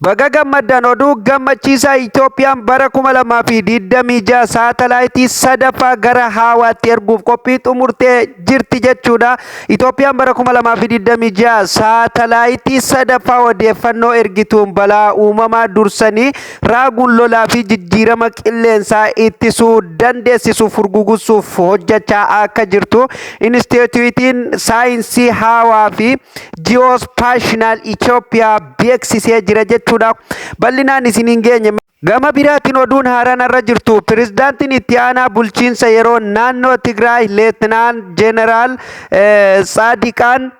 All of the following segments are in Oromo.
Baga gammaddan! Oduu gammachiisaa! Itoophiyaan bara 2026 saatalaayitii sadaffaa gara haawaatti erguuf qophii xumurtee jirti jechuudha. Itoophiyaan bara 2026 saatalaayitii sadaffaa odeeffannoo ergituun balaa uumamaa dursanii raaguun lolaa fi jijjiirama qilleensaa ittisuu dandeessisu furgugsuuf hojjechaa akka jirtu Inistiitiyuutiin Saayinsii Haawaa fi Ji'oospaashinaal Itoophiyaa beeksisee jira jechuudha. Bal'inaan isin hin geenye. Gama biraatiin oduun haaraan irra jirtu, pirezidaantiin itti aanaa bulchiinsa yeroo naannoo Tigraay Leetinaal Jeneraal Tsaadiqaan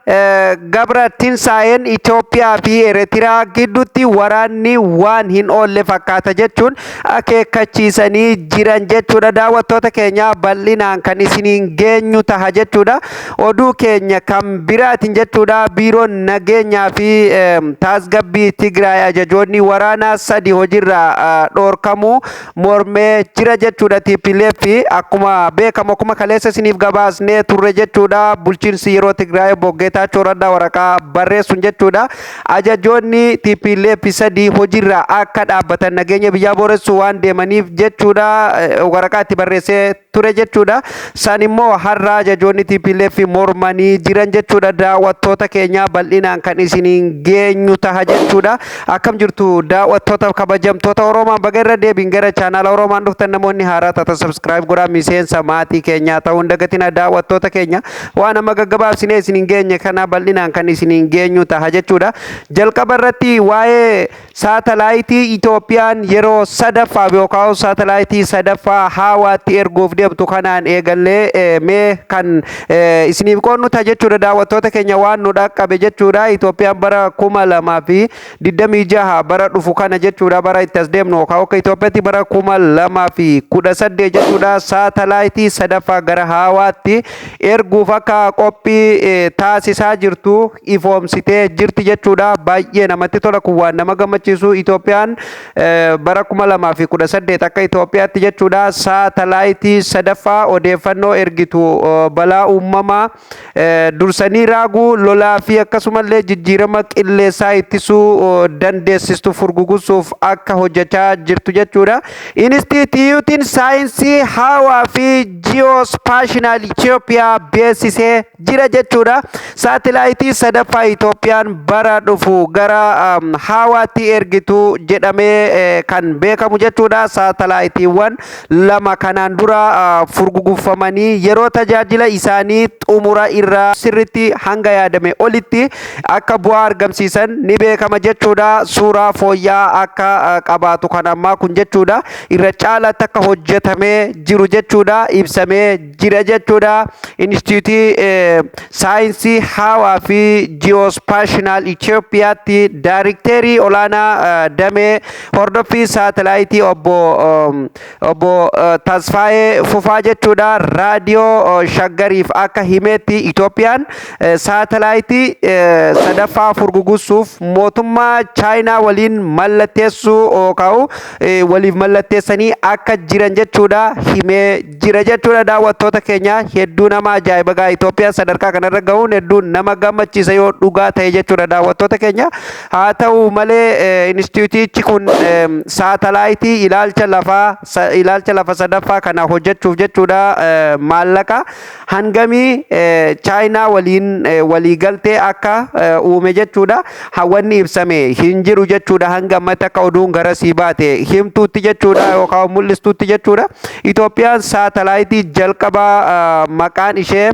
Gabra Tinsaa'een Itoophiyaa fi Eertiraa gidduutti waraanni waan hin oolle fakkaata jechuun akeekkachiisanii jiran jechuudha. Daawwattoota keenya, bal'inaan kan isiniin geenyu taha jechuudha. Oduu keenya kan biraatiin jechuudha, biiroon nageenyaa fi taasgabbii Tigraay ajajoonni waraanaa sadi hojiirraa dhoorkamuu mormee jira jechuudha. TPLF akkuma beekamu, akkuma kaleessa isiniif gabaasnee turre jechuudha, bulchiinsi yeroo Tigraay obbo Geetaachoo Raddaa waraqaa barreessuun jechuudha, ajajoonni TPLF sadi hojiirraa akka dhaabbatan, nageenya biyyaa booressuu waan deemaniif jechuudha, waraqaa itti barreessee ture jechuudha. San immoo har'a ajajoonni TPLF mormanii jiran jechuudha. Daawwattoota keenya, bal'inaan kan isiniin geenyu taha jechuudha. Akkam jirtu daawwattoota kabajamtoota Oromaan? Baga irra deebiin gara chaanaala Oromaan dhuftan. Namoonni haaraa taatan subscribe godhaa, miseensa maatii keenyaa ta'uu hin dagatina. Daawwattoota keenya, waan amma gaggabaabsinee isiniin geenye kana bal'inaan kan isiniin geenyu taha jechuudha. Jalqaba irratti waa'ee saatalaayitii Itoophiyaan yeroo sadaffaaf yookaan saatalaayitii sadaffaa haawaatti erguuf deemtu kanaan eegallee mee kan isiniif qoonnu ta'a jechuudha. Daawwattoota keenya, waan nu dhaqqabe jechuudha, Itoophiyaan bara 2026, bara dhufu kana jechuudha, bara itti as deemnu yookaan akka Itoophiyaatti bara 2018 jechuudha, saatalaayitii sadaffaa gara haawaatti erguuf akka qophii taasisaa jirtu ifoomsitee jirti jechuudha. Baay'ee namatti tola, kun waan nama gammachiisu. Itoophiyaan bara 2018 akka Itoophiyaatti jechuudha, saatalaayitii sadaffaa odeeffannoo ergitu balaa uumamaa dursanii raaguu, lolaa fi akkasumallee jijjiirama qilleensaa ittisuu dandeessistu furgugusuuf akka hojjechaa jirtu jechuudha. Inistiitiyuutiin Saayinsii Haawaa fi Ji'oospaashinaal Itoophiyaa beeksisee jira jechuudha. Saatalaayitii sadaffaa Itoophiyaan bara dhufu gara haawaatti ergitu jedhamee kan beekamu jechuudha. Saatalaayitiiwwan lama kanaan dura furgugufamanii yeroo tajaajila isaanii xumura irraa sirritti hanga yaadame olitti akka bu'aa argamsiisan ni beekama jechuudha. Suuraa fooyya'aa akka qabaatu kan ammaa kun jechuudha. Irra caalaatti akka hojjetamee jiru jechuudha. Ibsamee jira jechuudha. Inistituutii Saayinsii Haawaa fi Ji'oospaashinaal Itoophiyaatti daarikteerii olaanaa damee hordoffii saatalaayitii obbo Tasfaayee Fufaa jechuudha. Raadiyoo Shaggariif akka himeetti, Itoophiyaan saatalaayitii sadaffaa furgugsuuf mootummaa Chaayinaa waliin mallatteessuu kaa'u waliif mallatteessanii akka jiran jechuudha himee jira jechuudha. Daawwattoota keenya, hedduu nama ajaa'iba gaa! Itoophiyaan sadarkaa kanarra gahuun hedduu nama gammachiisa yoo dhugaa ta'e jechuudha, daawwattoota keenya. Haa ta'u malee, inistituutichi kun saatalaayitii ilaalcha lafaa, ilaalcha lafa sadaffaa kana hojjechuuf jechuudha, maallaqa hangamii Chaayinaa waliin waliigaltee akka uume jechuudha wanni ibsame hin jiru jechuudha. Hanga ammatti akka oduun garasii baate himtuutti jechuudha yookaan mul'istuutti jechuudha, Itoophiyaan saatalaayitii jalqabaa maqaan ishee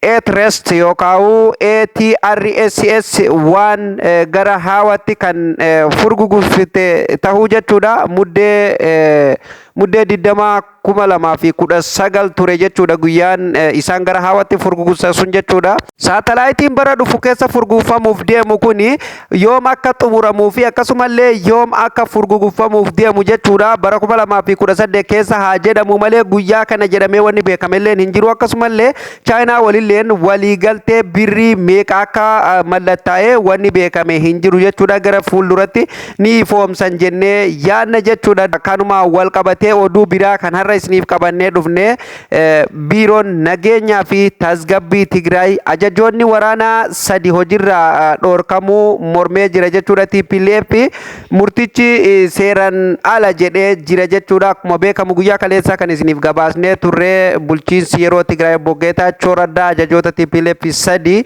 ATREST yookaan ATRSS waan gara haawaatti kan furgugufte tahuu jechuudha. Muddee 20, 2019 ture jechuudha guyyaan isaan gara haawaatti furgugsan sun jechuudha. Saatalaayitiin bara dhufu keessa furgufamuuf deemu kuni yoom akka xumuramuu fi akkasumallee yoom akka furgugufamuuf deemu jechuudha. Bara 2018 keessa haa jedhamu malee guyyaa kana jedhamee wanni beekamelleen hin jiru. Akkasumallee Chaayinaa walilleen waliigaltee birrii meeqa akka mallattaa'ee wanni beekame hin jiru jechuudha. Gara fuulduratti ni ifoomsan jennee yaadna jechuudha. Kanuma wal qabatee oduu biraa kan har'a har'a isiniif qabannee dhufne, biiroon nageenyaa fi tasgabbii Tigraay ajajoonni waraanaa sadi hojiirraa dhoorkamuu mormee jira jechuudha. TPLF murtichi seeraan ala jedhee jira jechuudha. Akkuma beekamu, guyyaa kaleessaa kan isiniif gabaasnee turre, bulchiinsi yeroo Tigraay obbo Geetaachoo Raddaa ajajoota TPLF sadi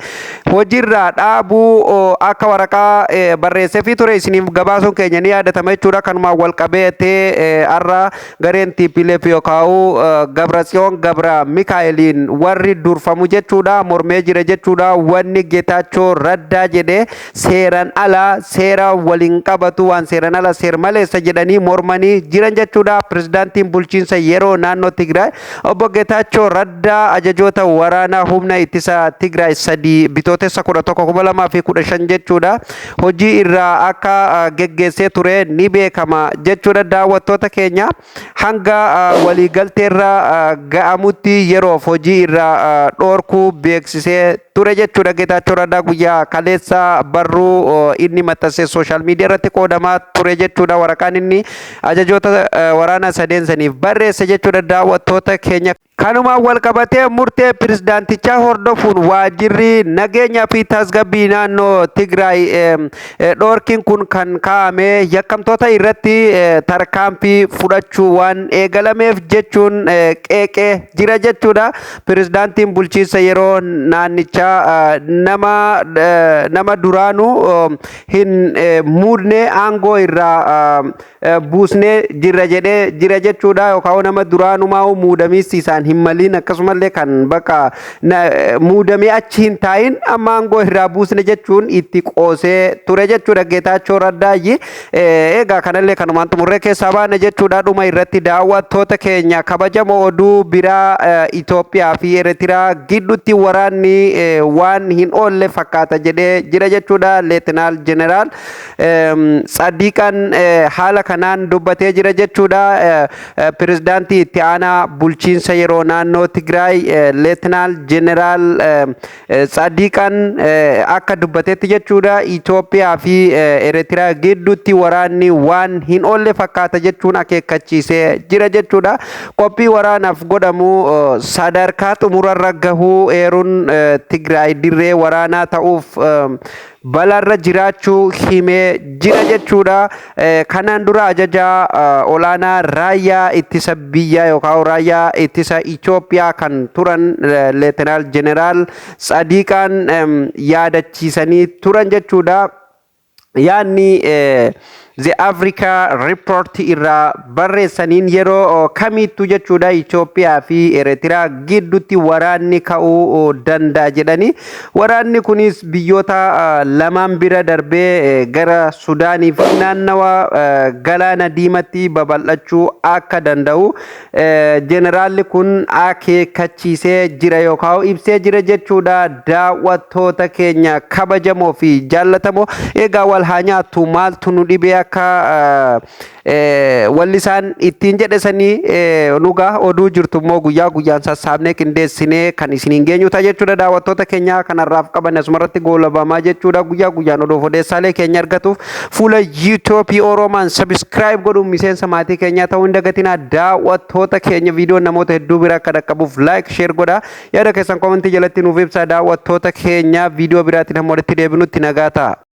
hojiirraa dhaabuu akka waraqaa barreesseefii ture isiniif gabaasuun keenya ni yaadatama jechuudha. Kanumaan wal qabeetee har'a gareen TPLF yookaan Gabratsiyoon Gabra Mikaa'eliin warri durfamu jechuudha mormee jira jechuudha. Wanni Geetaachoo Raddaa jedhee seeraan ala, seera waliin qabatu, waan seeraan ala, seer maleessa jedhanii mormanii jiran jechuudha. Pirezidaantiin bulchiinsa yeroo naannoo Tigraay obbo Geetaachoo Raddaa ajajoota waraanaa humna ittisa Tigraay sadi Bitootessa 11, 2015 jechuudha hojii irraa akka geggeessee ture ni beekama jechuudha. Daawwattoota keenya, hanga waliigalteerra ga'amutti yeroof hojii irraa dhoorkuu beeksisee ture jechuudha. Geetaachoo Raddaa guyyaa kaleessa barruu inni maxxansee social media irratti qoodamaa ture jechuudha. Waraqaan inni ajajoota waraanaa sadeen saniif barreesse jechuudha, daawwattoota keenya. Kanumaan wal qabatee, murtee pirezidaantichaa hordofuun waajjirri nageenyaa fi tasgabbii naannoo Tigraay dhoorkiin kun kan kaa'ame yakkamtoota irratti tarkaanfii fudhachuu waan eegalameef jechuun qeeqee jira jechuudha. Pirezidaantiin bulchiinsa yeroo naannichaa nama duraanuu hin muudne aangoo irraa buusnee jirra jedhee jira jechuudha. Yookaan nama duraanumaa muudamiis isaan hin maliin, akkasumallee kan bakka muudamee achi hin taa'in amma aangoo irraa buusne jechuun itti qoosee ture jechuudha Geetaachoo Raddaayyi. Egaa kanallee kanumaan xumurree keessaa baane jechuudha. Dhuma irratti, daawwattoota keenya kabajamoo, oduu biraa, Itoophiyaa fi Eertiraa gidduutti waraanni waan hin oolle fakkaata jedhee jira jechuudha. Leetinaal Jeneraal Tsadiqan haala kanaan dubbatee jira jechuudha. Pirezidaantii itti aanaa bulchiinsa yeroo naannoo Tigraay Leetinaal Jeneraal Tsadiqan akka dubbatetti jechuudha, Itoophiyaa fi Eertiraa gidduutti waraanni waan hin oolle fakkaata jechuun akeekkachiisee jira jechuudha. Qophii waraanaaf godhamu sadarkaa xumurarra gahuu eeruun, Tigraay dirree waraanaa ta'uuf balaarra jiraachuu himee jira jechuudha. Kanaan dura ajajaa olaanaa raayyaa ittisa biyyaa yookaan raayyaa ittisa Itoophiyaa kan turan Leetinaal Jeneraal Tsadiqaan yaadachiisanii turan jechuudha. Yaadni The Africa Report irraa barreessaniin, yeroo kamittuu jechuudha Itoophiyaa fi Eertiraa gidduutti waraanni ka'uu danda'a jedhani. Waraanni kunis biyyoota lamaan bira darbee gara Sudaanii fi naannawa galaana diimatti babal'achuu akka danda'u jeneraalli kun akeekkachiisee jira yookaan ibsee jira jechuudha. Daawwattoota keenya kabajamoo fi jaallatamoo, egaa wal haa nyaattu, maaltu nu dhibee, akka wallisaan ittiin jedhe sanii nugaa oduu jirtu immoo guyyaa guyyaan sassaabnee qindeessinee kan isiniin geenyu ta'a jechuudha. Daawwattoota keenya, kanarraaf qaban asumarratti goolabamaa jechuudha. Guyyaa guyyaan oduuf odeessaalee keenya argatuuf fuula YouTube Oromaan subscribe godhuun miseensa maatii keenyaa ta'uu hin dagatinaa. Daawwattoota keenya, viidiyoon namoota hedduu bira akka dhaqqabuuf like, share godhaa, yaada keessan comment jalatti nuuf ibsaa. Daawwattoota keenya, viidiyoo biraatiin hamma walitti deebinutti nagaa ta'a.